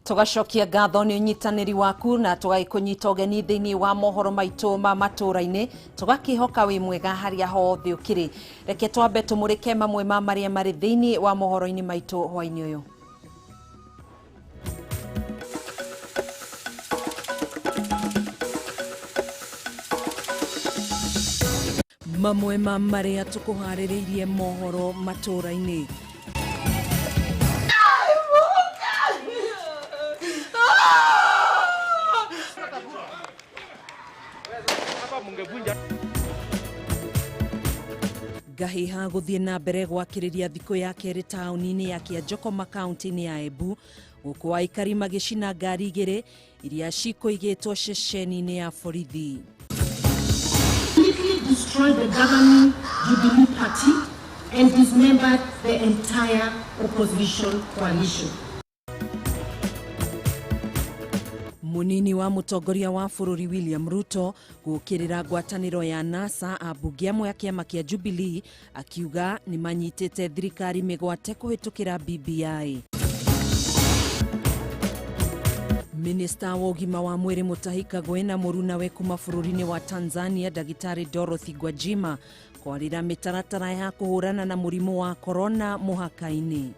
Tũgacokia ngatho nĩ ũnyitanĩri waku na tũgagĩkũnyita ũgeni thĩinĩ wa mohoro maitũ ma matũũra-inĩ, tũgakĩhoka wĩ mwega harĩa hothe ũkĩrĩ. Reke twambe tũmũrĩke mamwe ma marĩa marĩ thĩinĩ wa mohoro-inĩ maitũ hwaĩ-inĩ ũyũ. Mamwe ma marĩa tũkũharĩrĩirie mohoro matũũra-inĩ. Ngahĩha gũthiĩ na mbere gwakĩrĩria thikũ ya kerĩ taũni-inĩ ya Kĩanjokoma kaunti-inĩ ya Embu, gũkũ aikari magĩcina ngari igĩrĩ iria cikũigĩtwo ceceni-inĩ ya borithi. Completely destroyed the governing Jubilee Party and dismembered the entire opposition coalition. Munini wa mũtongoria wa bũrũri William Ruto gũkĩrĩra ngwatanĩro ya NASA ambunge amwe a kĩama kĩa Jubilee akiuga nĩ manyitĩte thirikari mĩgwate kũhĩtũkĩra BBI. Minista wa ũgima wa mwĩrĩ Mutahi Kagwe na mũrunawe kuma bũrũri-inĩ wa Tanzania ndagĩtarĩ Dorothy Gwajima kwarĩra mĩtaratara ya kũhũrana na mũrimũ wa korona mũhaka-inĩ.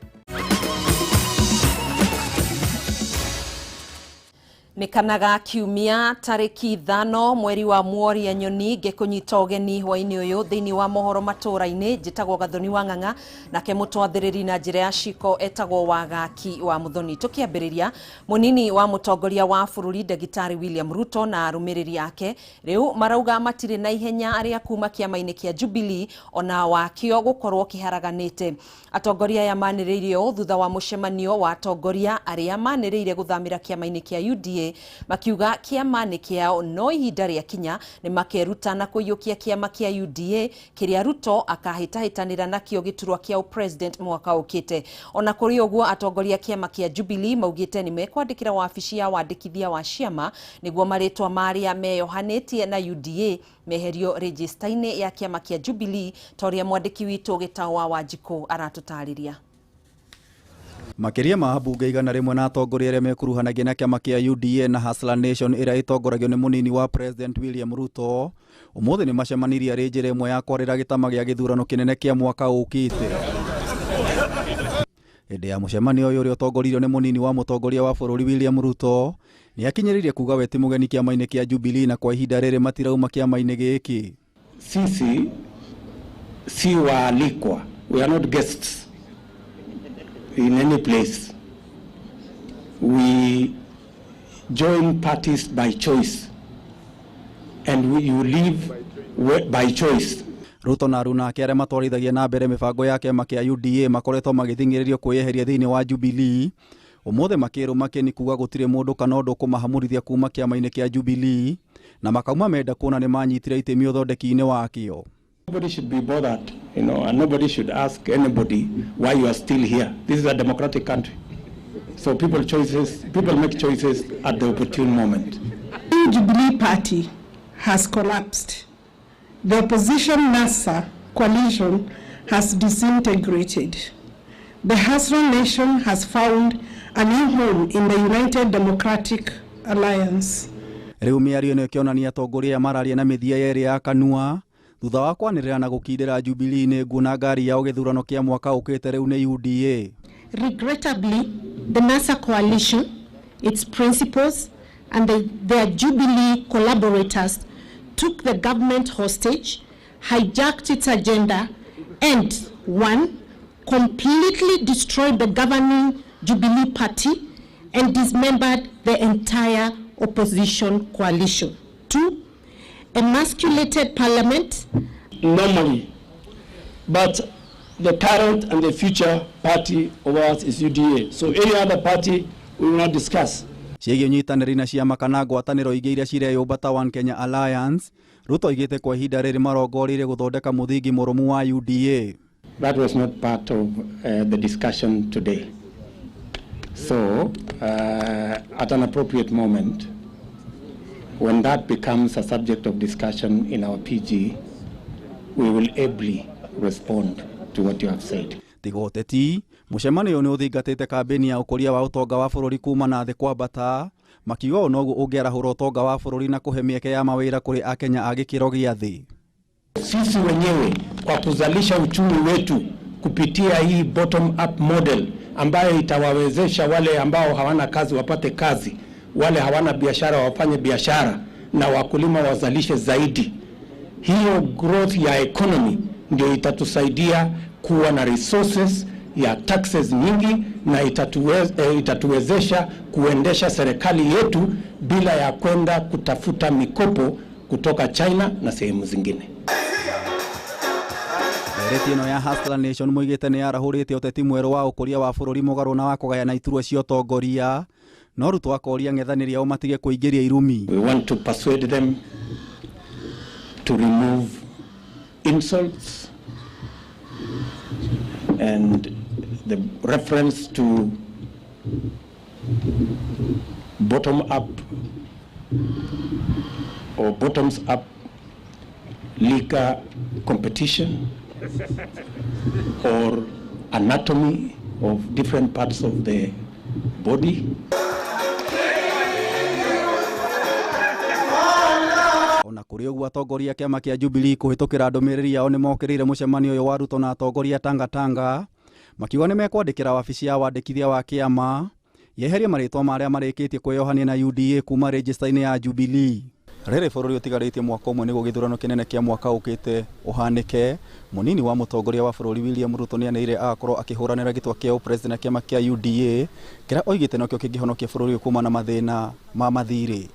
Nĩ kana ga kiumia tarĩki 5 mweri wa Mworia Nyoni ngĩkũnyita ũgeni hwainĩ ũyũ thĩinĩ wa mohoro matũũra-inĩ. Njĩtagwo Gathoni wa Ng'ang'a, nake mũtwathĩrĩri na njĩra ya ciko etagwo Wagaki wa Mũthoni. Tũkĩambĩrĩria, mũnini wa mũtongoria wa bũrũri ndagĩtarĩ William Ruto na arũmĩrĩri ake rĩu marauga matirĩ na ihenya rĩa kuma kĩama-inĩ kĩa Jubilee ona wakĩo gũkorwo kĩharaganĩte. Atongoria aya manĩrĩire ũũ thutha wa mũcemanio wa atongoria arĩa manĩrĩire gũthamĩra kĩama-inĩ kĩa UDA, makiuga kĩama nĩ kĩao no ihinda rĩakinya nĩ makeruta na kũiyũkia kĩama kĩa UDA kĩrĩa Ruto akahĩtahĩtanĩra nakĩo gĩturwa kĩa president mwaka ũkĩte. Ona kũrĩ ũguo, atongoria kĩama kĩa Jubilee maugĩte nĩ mekwandĩkĩra wabici ya wandĩkithia wa ciama nĩguo marĩtwa marĩa meyohanĩtie na UDA meherio rejista-inĩ ya kĩama kĩa Jubilee, ta ũrĩa mwandĩki witũ Gĩtaũ wa Wanjikũ aratũtarĩria. Makĩria ma ambunge 100 na atongoria arĩa mekuruhanagia na kĩama kĩa UDA na Hustler Nation ĩrĩa ĩtongoragio nĩ mũnini wa President William Ruto ũmũthĩ nĩ macemanirie arĩ njĩra ĩmwe ya kwarĩra gĩtama gĩa gĩthurano kĩnene kĩa mwaka ũkĩte. Hĩndĩ ya mũcemanio ũyũ ũrĩa ũtongoririo nĩ mũnini wa mũtongoria wa bũrũri William Ruto nĩ akinyĩrĩirie kuga we ti mũgeni kĩama-inĩ kĩa Jubilee na kwa ihinda rĩrĩ matirauma kĩama-inĩ gĩkĩ. Sisi si waalikwa, we are not guests in any place. We join parties by choice and you leave by choice. Ruto na aruna ake arĩa matwarithagia na mbere mĩbango ya kĩama kĩa UDA makoretwo magĩthing'ĩrĩrio kwĩyeheria thĩinĩ wa Jubilee ũmũthĩ makĩrũma kĩni kuga gũtirĩ mũndũ kana ũndũ ũkũmahamũrithia kuma kĩama-inĩ kĩa Jubilee na makauma menda kuona nĩ manyitire itemi ũthondeki-inĩ wakĩo. Nobody should be bothered, and nobody should ask anybody why you are still here. This is a democratic country. So people make choices at the opportune moment. The Jubilee Party has collapsed. The opposition NASA coalition has disintegrated. The Hustler Nation has found a new home in the United Democratic Alliance. Rĩu mĩario ĩno ĩkĩonania atongoria aya mararia na mĩthia yerĩ ya kanua thutha wa kwanĩrĩra na gũkindĩra Jubilee nĩ nguona ngari yao gĩthurano kĩa mwaka ũkĩte rĩu nĩ UDA. Regrettably, the NASA coalition, its principals, and their Jubilee collaborators took the government hostage, hijacked its agenda, and one, completely destroyed the governing Jubilee Party and dismembered the entire opposition coalition. 2, emasculated parliament. Normally, but the current and the future party of ours is UDA. So any other party we will not discuss. Ciĩgiĩ ũnyitanĩri na ciama kana ngwatanĩro ingĩ iria cireyũmba ta One Kenya Alliance, Ruto oigĩte kwa ihinda rĩrĩ marongoreirie gũthondeka mũthingi mũrũmu wa UDA. That was not part of the discussion today. So at an appropriate moment, when that becomes a subject of discussion in our PG, we will ably respond to what you have said. Tiga ũteti, mũcemanio ũyũ nĩ ũthingatĩte kambĩni ya ũkũria wa ũtonga wa bũrũri kuma na thĩ kwambata, makiuga ũũ noguo ũngĩarahũra ũtonga wa bũrũri na kũhe mĩeke ya mawĩra kũrĩ akenya a gĩkĩro gĩa thĩ. Sisi wenyewe kwa kuzalisha uchumi wetu kupitia hii bottom up model ambayo itawawezesha wale ambao hawana kazi wapate kazi, wale hawana biashara wafanye biashara, na wakulima wazalishe zaidi. Hiyo growth ya economy ndio itatusaidia kuwa na resources ya taxes nyingi na itatuwezesha kuendesha serikali yetu bila ya kwenda kutafuta mikopo kutoka China na sehemu zingine. Ndereti ĩno ya Hustler Nation moigĩte nĩ yarahũrĩte ũteti mwerũ wa ũkũria wa bũrũri mũgarũ na wa kũgayana iturwa cia ũtongoria, no Ruto akoria ang'ethanĩri ao matige kũingĩria irumi. We want to persuade them to remove insults and the reference to bottom up or bottoms up liquor competition or anatomy of different parts of the body. Ona kũrĩ ũguo, atongoria a kĩama kĩa Jubilee kũhĩtũkĩra ndũmĩrĩri yao nĩ mokĩrĩire mũcemanio ũyũ wa Ruto na atongoria Tanga Tanga, makiuga nĩ mekwandĩkĩra wabici ya wandĩkithia wa kĩama yeherie marĩtwa ma arĩa marĩkĩtie kwĩyohania na UDA kuma rejista-inĩ ya Jubilee. Rĩrĩ bũrũri ũtigarĩtie mwaka ũmwe nĩguo gĩthurano kĩnene kĩa mwaka ũkĩte ũhanĩke, mũnini wa mũtongoria wa bũrũri William Ruto nĩanĩrĩire agakorwo akĩhũranĩra gĩtwa kĩa ũpresident na kĩama kĩa UDA kĩrĩa oigĩte nokĩo kĩngĩhonokia bũrũri ũyũ kumana na mathĩna ma mathirĩ.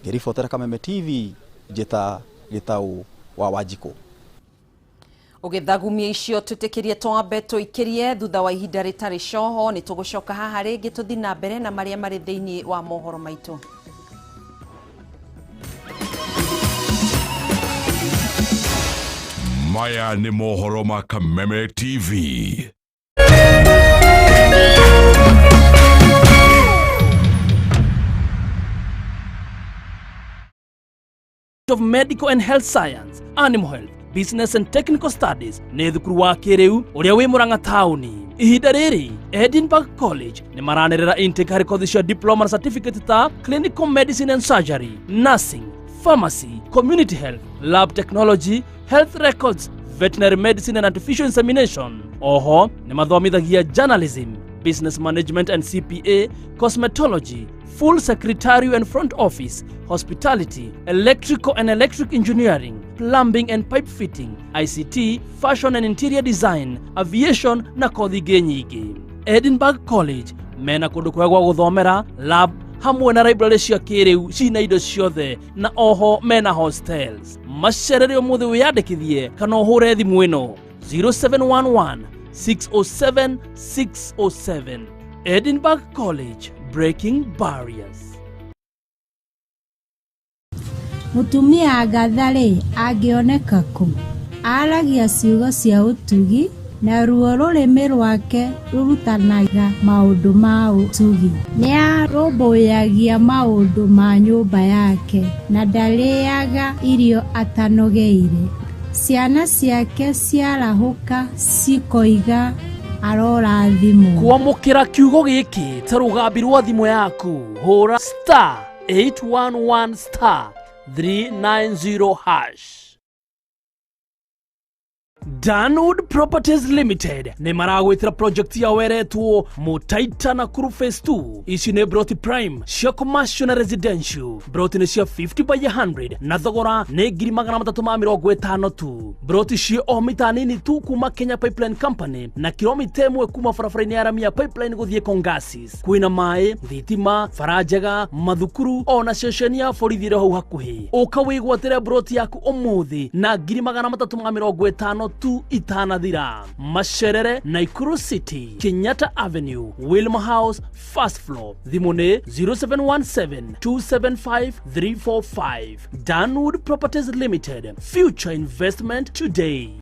Ngĩribotera Kameme TV, njĩta Gĩtaũ wa Wanjikũ. Ũgĩthagumia icio twĩtĩkĩrie twambe tũikĩrie thutha wa ihinda rĩtarĩ coho. Nĩ tũgũcoka haha rĩngĩ tũthiĩ na mbere na marĩa marĩ thĩinĩ wa mohoro maitũ. Maya nĩ mohoro ma Kameme TV. Of Medical and Health Science, Animal Health, Business and Technical Studies nĩ thukuru wa kĩrĩu ũrĩa wĩ Murang'a taũni. Ihinda rĩrĩ Edinburgh College nĩ maranĩrĩra intake harĩ kothi cia diploma na certificate ta Clinical Medicine and Surgery, Nursing, Pharmacy, Community Health, Lab Technology, Health Records, Veterinary Medicine and Artificial Insemination. Oho nĩ mathomithagia Journalism, Business Management and CPA, Cosmetology, Full Secretarial and Front Office, Hospitality, Electrical and Electric Engineering, Plumbing and Pipe Fitting, ICT, Fashion and Interior Design, Aviation na kothi ingĩ nyingĩ. Edinburgh College mena kũndũ kwega gwa gũthomera, lab hamwe na library cia kĩrĩu cina indo ciothe, na oho mena hostels. Macerere ũmũthĩ wĩyandĩkithie kana ũhũre thimũ ĩno 0711 607 607. Edinburgh College, breaking barriers. Mũtumia Agatha-rĩ, angĩoneka kũ? Aaragia ciugo cia ũtugi, naruo rũrĩmĩ rwake rũrutanaga maũndũ ma ũtugi. Nĩarũmbũyagia maũndũ ma nyũmba yake, na ndarĩĩaga irio atanogeire. Ciana ciake ciarahũka cikoiga arorathimwo. Kwamũkĩra kiugo gĩkĩ ta rũgambi rwa thimũ yaku, hũra *811*390#. Danwood Properties Limited nĩ maragwĩtĩra project yao ĩretwo Mutaita Nakuru Phase 2. Ici nĩ broti prime cia commercial na residential. Broti nĩ cia 50 by 100 na thogora nĩ 350,000 tu. Broti ciĩ o mita nini tu kuma Kenya Pipeline Company na kilomita 1 kuma barabara-inĩ ya rami ya pipeline gũthiĩ Kongasis. Kwĩna maĩ, thitima, bara njega, mathukuru ona ceceni ya borithi ĩrĩ hau hakuhĩ. Ũka wĩgwatĩre broti yaku ũmũthĩ na 350,000 tu itanathira. Macerere Nakuru City, Kenyatta Avenue, Wilma House, first floor. Thimũ nĩ 0717 275 345. Danwood Properties Limited, future investment today.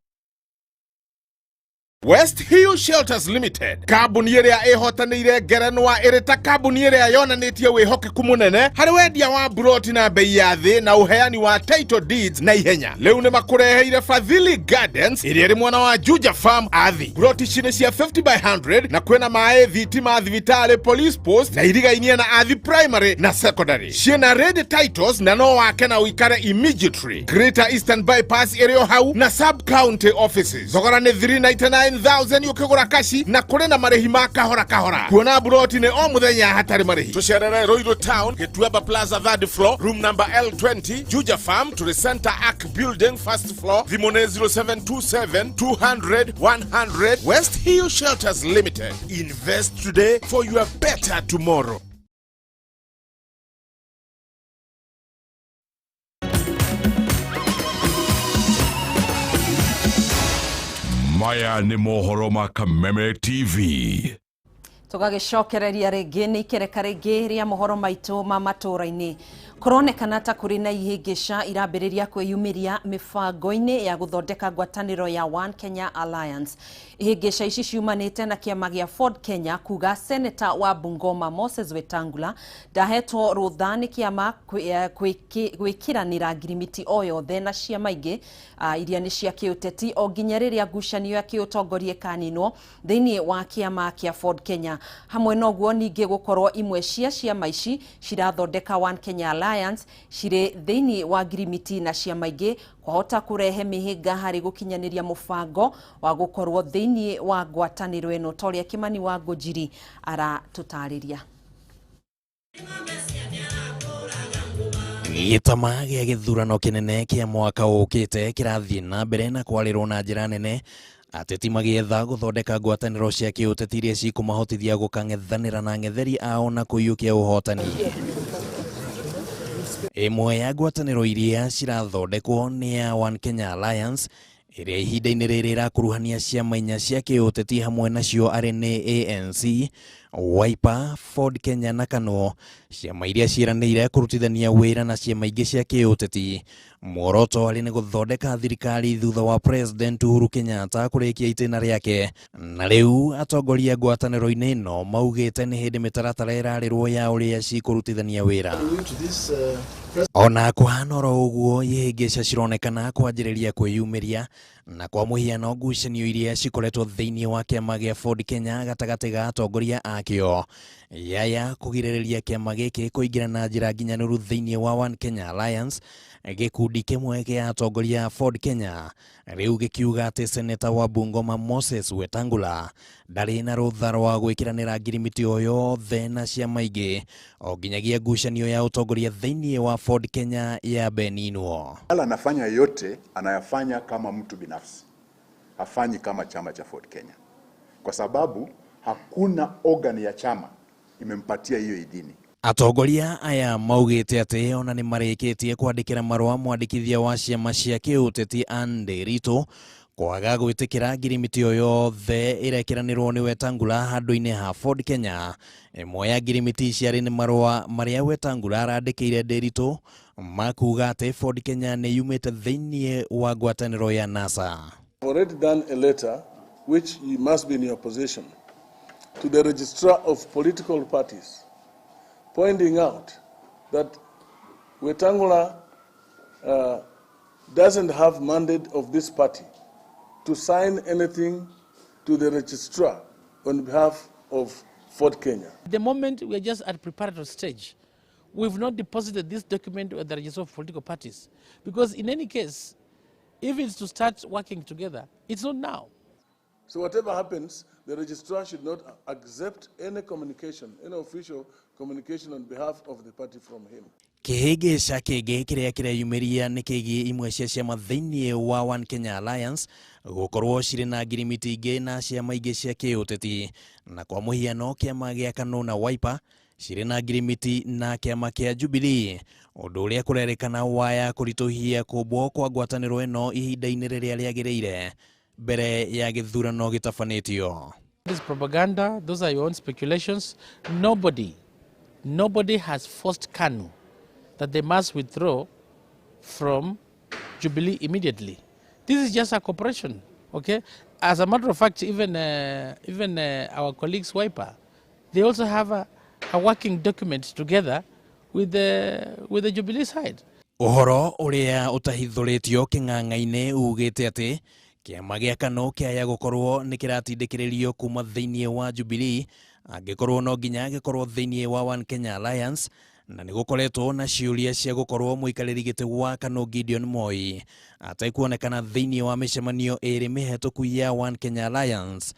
West Hill Shelters Limited, kambuni ĩrĩa ĩhotanĩire ngerenwa ĩrĩ ta kambuni ĩrĩa yonanĩtie wĩhokeku mũnene harĩ wendia wa buroti na bei ya thĩ na ũheani wa title deeds na ihenya. Rĩu nĩ makũreheire Fadhili Gardens ĩrĩa ĩrĩ mwena wa Juja Farm Athi. Buroti ici nĩ cia 50 by 100 na kwĩna maĩ, thitima, thibitarĩ, police post na irigainie na Athi Primary na Secondary. Ciĩna ready titles na no wake na ũikare immediately. Greater Eastern Bypass ĩrĩ o hau na sub county offices. Thogora nĩ 399,000 ũkĩgũra kaci na kũrĩ na marĩhi ma kahora kahora. Kuona buroti nĩ o mũthenya hatarĩ marĩhi. Tũcerere Ruiru Town, Gĩtuamba Plaza, third floor, room number L20, Juja Farm, to the Center Arc Building, first floor. Thimũ nĩ 0727 200 100. West Hill Shelters Limited. Invest today for your better tomorrow. Maya nĩ mohoro ma Kameme TV. Tũgagĩcokereria rĩngĩ nĩ ikereka rĩngĩ rĩa mohoro maitũ ma matũũra-inĩ. Kũronekana ta kũrĩ na ihĩngĩca irambĩrĩria kwĩyumĩria mĩbango-inĩ ya gũthondeka ngwatanĩro ya One Kenya Alliance. Ihĩngĩca ici ciumanĩte na kĩama gĩa Ford Kenya kuga seneta wa Bungoma Moses Wetangula ndahetwo rũtha nĩ kĩama gwĩkĩranĩra ngirimiti o yothe na ciama ingĩ iria nĩ cia kĩũteti o nginya rĩrĩa ngucanio ya kĩũtongoria ĩkaninwo thĩinĩ wa kĩama kĩa Ford Kenya. Hamwe noguo ningĩ gũkorwo imwe cia ciama ici cirathondeka One Kenya Alliance cirĩ thĩinĩ wa ngirimiti na ciama ingĩ kwahota kũrehe mĩhĩnga harĩ gũkinyanĩria mũbango wa gũkorwo thĩinĩ wa ngwatanĩro ĩno ta ũrĩa Kĩmani wa Ngũnjiri aratũtarĩria. Gĩtama gĩa gĩthurano kĩnene kĩa mwaka ũkĩte kĩrathiĩ na mbere na kwarĩrwo na njĩra nene, ateti magĩetha gũthondeka ngwatanĩro cia kĩũteti iria cikũmahotithia gũkang'ethanĩra na ang'etheri ao na kũiyũkia ũhotani. Ĩmwe ya ngwatanĩro iria cirathondekwo nĩ ya One Kenya Alliance ĩrĩa ihinda-inĩ rĩrĩ ĩrakuruhania ciama inya cia kĩũteti hamwe nacio arĩ nĩ ANC, Wiper, Ford Kenya na KANU, ciama iria ciĩranĩire kũrutithania wĩra na ciama ingĩ cia kĩũteti. Muoroto arĩ nĩ gũthondeka thirikari thutha wa President Uhuru Kenyatta kũrĩkia itĩna rĩake, na rĩu atongoria ngwatanĩro-inĩ ĩno maugĩte nĩ hĩndĩ mĩtaratara ĩrarĩrwo ya ũrĩa cikũrutithania wĩra. Ona kũhana oro ũguo, ihĩngĩca cironekana kwanjĩrĩria kwĩyumĩria na kwa mũhiano ngucanio iria cikoretwo thĩinĩ wa kĩama gĩa Ford Kenya gatagatĩ ga atongoria akĩo yaya kũgirĩrĩria kĩama gĩkĩ kũingĩra na njĩra nginyanĩru thĩinĩ wa One Kenya Alliance. Gĩkundi kĩmwe gĩa atongoria a Ford Kenya rĩu gĩkiuga atĩ seneta wa Bungoma Moses Wetangula ndarĩ na rũtha rwa gwĩkĩranĩra ngirimiti o yothe na ciama ingĩ o nginyagia ngucanio ya ũtongoria thĩinĩ wa Ford Kenya ya beninwo. Yale anafanya yote anayafanya kama mtu binafsi, hafanyi kama chama cha Ford Kenya, kwa sababu hakuna organ ya chama imempatia hiyo idhini. Atongoria aya maugĩte atĩ ona nĩ marĩkĩtie kwandĩkĩra marũa mwandĩkithia wa ciama cia kĩũteti Anne Nderitu kwaga gwĩtĩkĩra ngirimiti o yothe ĩrekĩranĩrwo nĩ Wetangula handũ-inĩ ha Ford Kenya. Ĩmwe ya ngirimiti ici arĩ nĩ marũa marĩa Wetangula arandĩkĩire Nderitu makuga atĩ Ford Kenya nĩ yumĩte thĩinĩ wa ngwatanĩro ya NASA. I've already done a letter which you must be in your possession to the registrar of political parties, pointing out that Wetangula doesn't have mandate of this party to sign anything to the registrar on behalf of Ford Kenya. At the moment, we are just at preparatory stage. We've not deposited this document with the registrar of political parties, because in any case, if it's to start working together, it's not now. So whatever happens, the registrar should not accept any communication, any official communication on behalf of the party from him. Kĩhĩngĩca kĩngĩ kĩrĩa kĩreyumĩria nĩ kĩgiĩ imwe cia ciama thĩinĩ wa One Kenya Alliance gũkorwo cirĩ na ngirimiti ingĩ na ciama ingĩ cia kĩũteti, na kwa mũhiano kĩama gĩa KANU na Wiper cirĩ na ngirimiti na kĩama kĩa Jubilee, ũndũ ũrĩa kũrerĩkana waya kũritũhia kũmbwo kwa ngwatanĩro ĩno ihinda-inĩ rĩrĩa rĩagĩrĩire mbere ya gĩthurano gĩtabanĩtio. This propaganda, those are your own speculations. Nobody has forced KANU that they must withdraw from Jubilee immediately. This is just a cooperation. Okay? As a matter of fact, even our colleagues Wiper, they also have a working document together with the Jubilee side. Ũhoro ũrĩa ũtahithũrĩtio kĩng'ang'a-inĩ ugĩte atĩ kĩama gĩa KANU kĩaya gũkorwo nĩ kĩratindĩkĩrĩrio kuma thĩinĩ wa Jubilee angĩkorwo no nginya gĩkorwo thĩinĩ wa One Kenya Alliance, na nĩ gũkoretwo na ciũria cia gũkorwo mũikarĩri gĩtĩ wa KANU Gideon Moi atekuonekana thĩinĩ wa mĩcemanio ĩrĩ mĩhetũku ya One Kenya Alliance,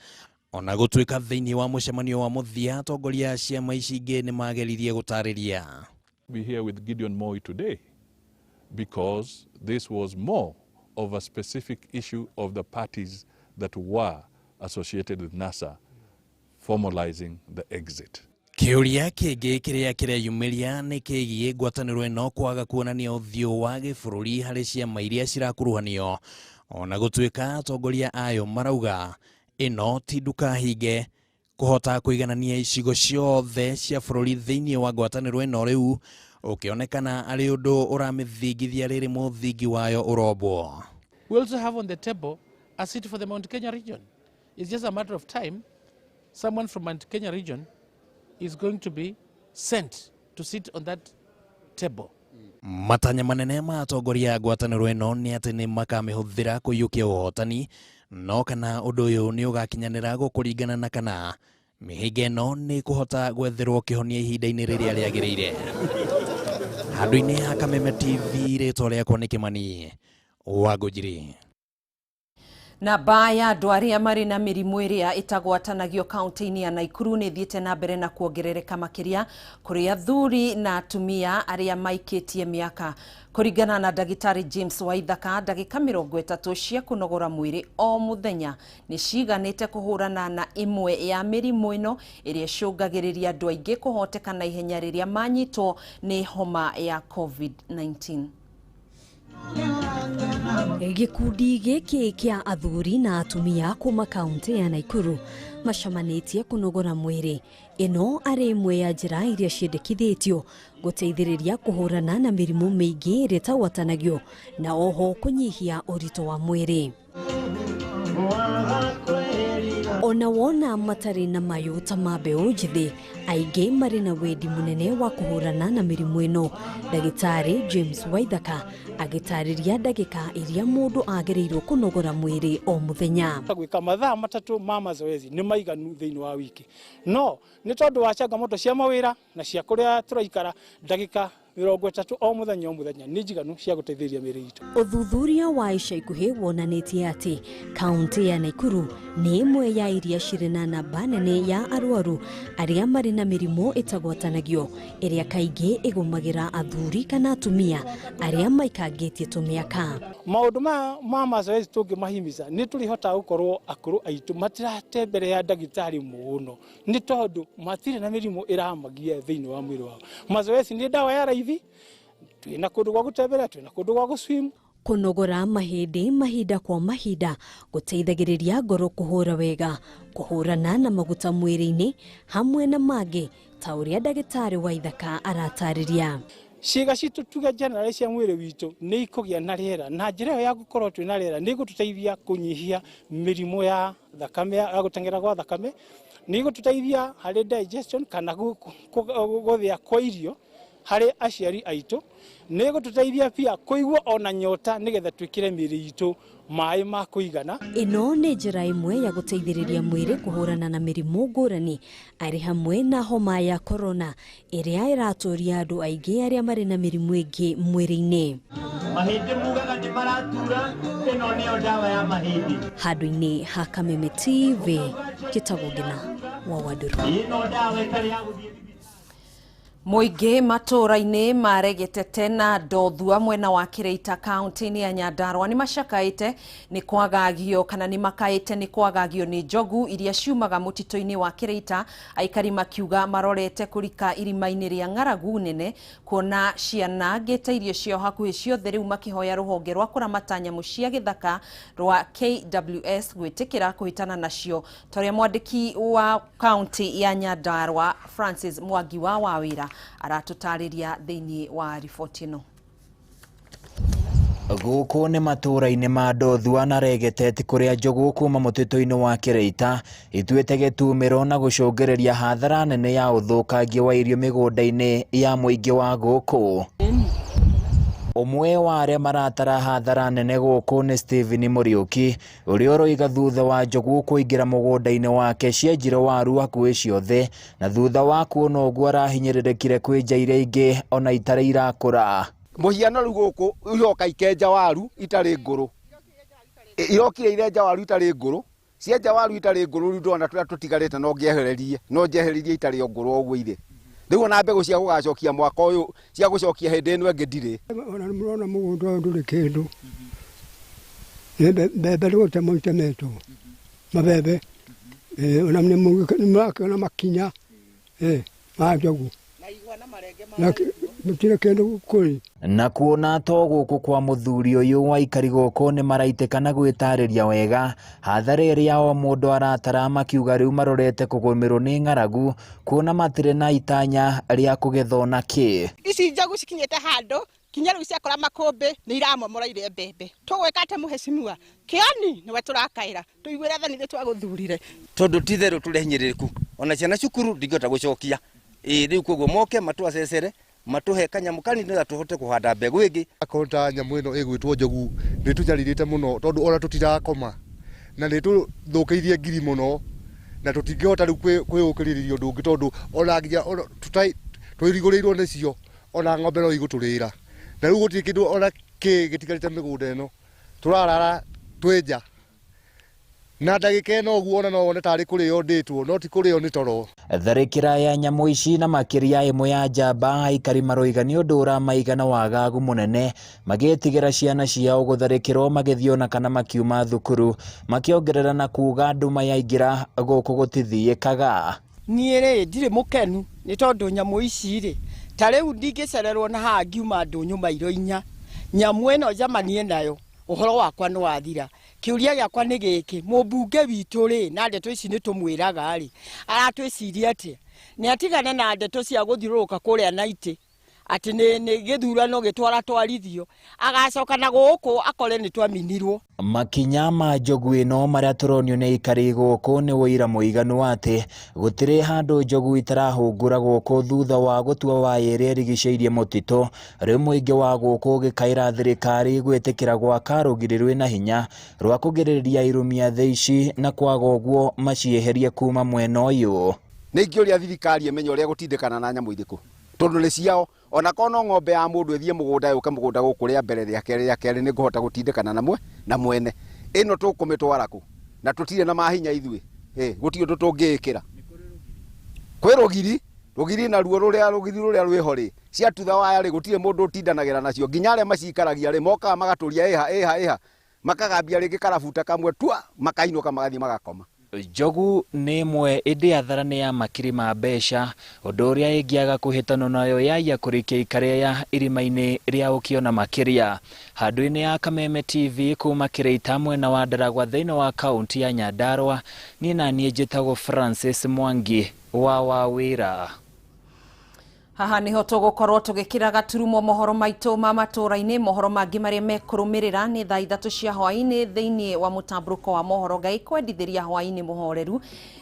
ona gũtuĩka thĩinĩ wa mũcemanio wa mũthia atongoria a ciama ici ingĩ nĩ mageririe gũtarĩria. Be here with Gideon Moi today because this was more of a specific issue of the parties that were associated with NASA formalizing the exit. Kĩũria kĩngĩ kĩrĩa kĩreyumĩria nĩ kĩgiĩ ngwatanĩro ĩno kwaga kuonania ũthiũ wa gĩbũrũri harĩ ciama iria cirakuruhanio, ona gũtuĩka atongoria ayo marauga ĩno ti nduka hinge kũhota kũiganania icigo ciothe cia bũrũri thĩinĩ wa ngwatanĩro ĩno rĩu ũkĩonekana arĩ ũndũ ũramĩthingithia rĩrĩ mũthingi wayo ũrombwo. We also have on the table a seat for the Mount Kenya region. It's just a matter of time. Someone from Mount Kenya region is going to be sent to sit on that table. Matanya manene ma atongoria a ngwatanĩro ĩno nĩ atĩ nĩ makamĩhũthĩra kũiyũkia ũhotani, no kana ũndũ ũyũ nĩ ũgakinyanĩra gũkũringana na kana mĩhĩnga ĩno nĩ kũhota gwetherwo kĩhonia ihinda-inĩ rĩrĩa rĩagĩrĩire. Handũ-inĩ ha Kameme TV, rĩtwa rĩakwa nĩ Kĩmani wa Ngũnjiri. Namba ya andũ arĩa marĩ na mĩrimũ ĩrĩa ĩtagwatanagio kaunti-inĩ ya Naikuru nĩ ĩthiĩte na mbere na kuongerereka, makĩria kũrĩ athuri na atumia arĩa maikĩtie mĩaka. Kũringana na ndagĩtarĩ James Waithaka, ndagĩka 30 cia kũnogora mwĩrĩ o mũthenya nĩ ciganĩte kũhũrana na ĩmwe ya mĩrimũ ĩno ĩrĩa ĩcũngagĩrĩria andũ aingĩ kũhoteka na ihenya rĩrĩa manyitwo nĩ homa ya COVID-19. Gĩkundi gĩkĩ kĩa athuri na atumia kuma kaunti ya Naikuru macemanĩtie kũnogora mwĩrĩ, ĩno arĩ ĩmwe ya njĩra iria ciendekithĩtio gũteithĩrĩria kũhũrana na mĩrimũ mĩingĩ ĩrĩa ĩtagwatanagio na oho kũnyihia ũritũ wa mwĩrĩ. Ona wona matarĩ na mayũ ta ma mbeũ njĩthĩ, aingĩ marĩ na wendi mũnene wa kũhũrana na mĩrimũ ĩno. Ndagĩtarĩ James Waithaka agĩtarĩria ndagĩka iria mũndũ agĩrĩirwo kũnogora mwĩrĩ o mũthenya. Gwĩka mathaa 3 ma mazoezi nĩ maiganu thĩinĩ wa wiki, no nĩ tondũ wa changamoto cia mawĩra na cia kũrĩa tũraikara, ndagĩka 30 o mũthenya o mũthenya nĩ njiganu cia gũteithĩrĩria mĩĩrĩ itũ. Ũthuthuria wa ica ikuhĩ wonanĩtie atĩ kaunti ya Naikuru nĩ ĩmwe ya iria cirĩ na namba nene ya arwaru arĩa marĩ na mĩrimũ ĩtagwatanagio ĩrĩa kaingĩ ĩgũmagĩra athuri kana atumia arĩa maikangĩtie tũmĩaka. Maũndũ maya ma mazoezi tũngĩmahimiza, nĩ tũrĩhotaga gũkorwo akũrũ aitũ matirate mbere ya ndagĩtarĩ mũno, nĩ tondũ matirĩ na mĩrimũ ĩramagia thĩinĩ wa mwĩrĩ wao. Mazoezi nĩ ndawa ya raithi, twĩna kũndũ gwa gũtembera, twĩna kũndũ gwa gũswim. Kũnogora mahĩndĩ mahinda kwa mahinda gũteithagĩrĩria ngoro kũhũra wega, kũhũrana na maguta mwĩrĩ-inĩ hamwe na mangĩ, ta ũrĩa ndagĩtarĩ Waithaka aratarĩria. Ciĩga citũ, tuge general cia mwĩrĩ witũ, nĩ ikũgĩa na rĩera, na njĩra ĩyo ya gũkorwo twĩna rĩera nĩ ĩgũtũteithia kũnyihia mĩrimũ ya thakame, ya gũteng'era gwa thakame, nĩ ĩgũtũteithia harĩ digestion kana gũthĩa kwa irio harĩ aciari aitũ, nĩ ĩgũtũteithia pia kũigua ona nyota, nĩgetha twĩkĩre mĩĩrĩ itũ maĩ ma kũigana. Ĩno nĩ njĩra ĩmwe ya gũteithĩrĩria mwĩrĩ kũhũrana na mĩrimũ ngũrani, arĩ hamwe na homa ya korona ĩrĩa ĩratũria andũ aingĩ arĩa marĩ na mĩrimũ ĩngĩ mwĩrĩ-inĩ. Mahĩndĩ mugaga nĩ maratura, ĩno nĩyo ndawa ya mahĩndĩ. Handũ-inĩ ha Kameme TV, njĩtagwo Ngina wa Wandũrũ. Ĩno ndawa ĩtarĩ ya gũthiĩ. Mũingĩ matũũra-inĩ maregete na Ndothua mwena wa Kĩrĩita kaunti-inĩ ya Nyandarua nĩ macakaĩte nĩ kwagagio kana nĩ makaĩte nĩ kwagagio nĩ njogu iria ciumaga mũtitũ-inĩ wa Kĩrĩita. Aikari makiuga marorete kũrika irima-inĩ rĩa ng'aragu nene kuona cianangĩte irio ciao hakuhĩ ciothe, rĩu makĩhoya rũhonge rwa kũramata nyamũ cia gĩthaka rwa KWS gwĩtĩkĩra kũhĩtana nacio, ta ũrĩa mwandĩki wa kaunti ya Nyandarua Francis Mwangi wa Wawĩra aratũtarĩria thĩinĩ wa riboti ĩno. Gũkũ nĩ matũũra-inĩ ma Ndothua na Regetet kũrĩa njogu kuma mũtitũ-inĩ wa Kĩrĩita ituĩte gĩtumĩro na gũcũngĩrĩria hathara nene ya ũthũkangia wa irio mĩgũnda-inĩ ya mũingĩ wa gũkũ. Ũmwe wa arĩa maratara hathara nene gũkũ nĩ Stephen Mũriũki ũrĩa ũroiga thutha wa njogu kũingĩra mũgũnda-inĩ wake cienjire waru hakuhĩ ciothe na thutha wa kuona ũguo arahinyĩrĩrĩkire kwĩnja iria ingĩ ona itarĩ irakũra. Mũhiano rĩu gũkũ iroka ikenja waru itarĩ ngũrũ, irokire irenja waru itarĩ ngũrũ, cienja waru itarĩ ngũrũ rĩu ndona tũrĩa tũtigarĩte no ngĩehererie, no njehererie itarĩ o ngũrũ ũguo irĩ. Rĩu ona mbegũ cia gũgacokia mwaka ũyũ cia gũcokia hĩndĩ ĩno ĩngĩ ndirĩ. Ona nĩmũrona mũgũnda ũyũ ndũrĩ kĩndũ, nĩ mbembe nĩ gũtemwo itemetwo mabembe, ona nĩmũrakĩona makinya ma njogu na gũtirĩ kĩndũ kũrĩ. Na kuona to gũkũ kwa mũthuri ũyũ aikari gũkũ nĩ maraitĩka na gwĩtarĩria wega hathara ĩrĩa o mũndũ aratara makiuga rĩu marorete kũgũmĩrwo nĩ ng'aragu kuona matirĩ na itanya rĩa kũgetha ona kĩ. Ici njogu cikinyĩte handũ kinya rĩu ciakora makũmbĩ nĩ iramomora iria mbembe. Tũgwĩka atĩa mũhecimiwa? Kĩoni nĩwe tũrakaĩra tũiguĩre tha nithuĩ twagũthurire. Tondũ ti itherũ tũrĩ hinyĩrĩrĩku ona ciana cukuru ndingĩhota gũcokia. Ĩĩ rĩu koguo moke matũacecere matuhe kanyamu kanini nĩgetha tũhote kũhanda mbegũ ĩngĩ. Akorwo ta nyamũ ĩno ĩgwĩtwo njogu nĩ tũnyarirĩte mũno tondũ ona tũtirakoma na nĩ tũthũkĩirie ngiri mũno na tũtingĩhota rĩu kwĩyũkĩrĩria ũndũ ũngĩ tondũ ona nginya twĩrigũrĩirwo nĩcio ona ng'ombe no igũtũrĩra na rĩu gũtirĩ kĩndũ ona kĩ gĩtigarĩte mĩgũnda ĩno tũrarara twĩ nja na ndagĩka ĩno ũguo ona no wone tarĩ kũrĩo ndĩtwo no ti kũrĩo nĩ toro. Tharĩkĩra ya nyamũ ici na makĩria ĩmwe ya njamba aikari maroiga nĩ ũndũ ũramaiga na wagagu mũnene magĩtigĩra ciana ciao gũtharĩkĩrwo magĩthiĩ ona kana makiuma thukuru makĩongerera na kuga nduma yaingĩra gũkũ gũtithiĩkaga. Niĩ rĩ ndirĩ mũkenu nĩ tondũ nyamũ ici rĩ ta rĩu ndingĩcererwo na haha ngiuma ndũnyũ mairo inya nyamũ ĩno njamanie nayo ũhoro wakwa nĩ wathira. Kĩũria gĩakwa nĩ gĩkĩ, mũmbunge witũ rĩ na ndeto ici nĩ tũmwĩraga rĩ aratwĩciria atĩa? Nĩ atigane na ndeto cia gũthiũrũrũka kũrĩa Naitĩ atĩ nĩ gĩthurano gĩtwaratwarithio agacoka na gũkũ akore nĩ twaminirwo. Makinya ma njogu ĩno marĩa tũronio nĩ aikari gũkũ nĩ ũira mũiganu atĩ gũtirĩ handũ njogu itarahũngũra gũkũ thutha wa gũtua waya ĩrĩa ĩrigicĩirie mũtitũ. Rĩu mũingĩ wa gũkũ ũgĩkaĩra thirikari gwĩtĩkĩra gwaka rũgiri rwĩna hinya rwa kũgirĩrĩria irumia thĩ ici na kwaga ũguo macieherie kuma mwena ũyũ. Nĩ ingĩũria thirikari ĩmenye ũrĩa gũtindĩkana na nyamũ irĩkũ tondũ nĩ ciao ona korwo no ng'ombe ya mũndũ ĩthiĩ mũgũnda yũke mũgũnda gũkũ rĩa mbere rĩa kerĩ rĩa kerĩ nĩ ngũhota gũtindĩkana na mwene ĩno tũkũmĩtwara kũ na tũtirĩ na mahinya ithuĩ gũtirĩ ũndũ tũngĩĩkĩra. Kwĩ rũgiri rũgiri naruo rũrĩa rũgiri rũrĩa rwĩho rĩ ciatutha waya rĩ gũtirĩ mũndũ ũtindanagĩra nacio nginya arĩa macikaragia rĩ mokaga magatũria ĩha ĩha ĩha makagambia rĩngĩ karabuta kamwe tua makainũka magathiĩ magakoma. Njogu nĩ ĩmwe ĩndĩ hathara nĩ ya makiri ma mbeca ũndũ ũrĩa ĩngĩaga kũhĩtanwo nayo yaiya kũrĩkia ikara ya irima-inĩ rĩa ũkĩona makĩria. Handũ-inĩ ya Kameme TV kuma Kĩrĩita mwena wa Ndaragwa thĩinĩ wa kaunti ya Nyandarua niĩ na niĩ njĩtagwo Francis Mwangi wa Wawĩra. Haha niho tũgũkorwo tũgĩkĩra gaturumo mohoro maitũ ma matũũra-inĩ. Mohoro mangĩ marĩa mekũrũmĩrĩra nĩ thaa 3 cia hwaĩ-inĩ thĩinĩ wa mũtambũrũko wa mohoro. Ngai kwendithĩria hwaĩ-inĩ mũhoreru.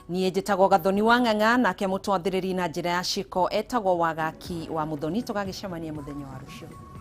Niĩ njĩtagwo Gathoni wa Ng'ang'a nake mũtwathĩrĩri na njĩra ya ciko etagwo Wagaki wa Mũthoni. Tũgagĩcemania mũthenya wa rũciũ.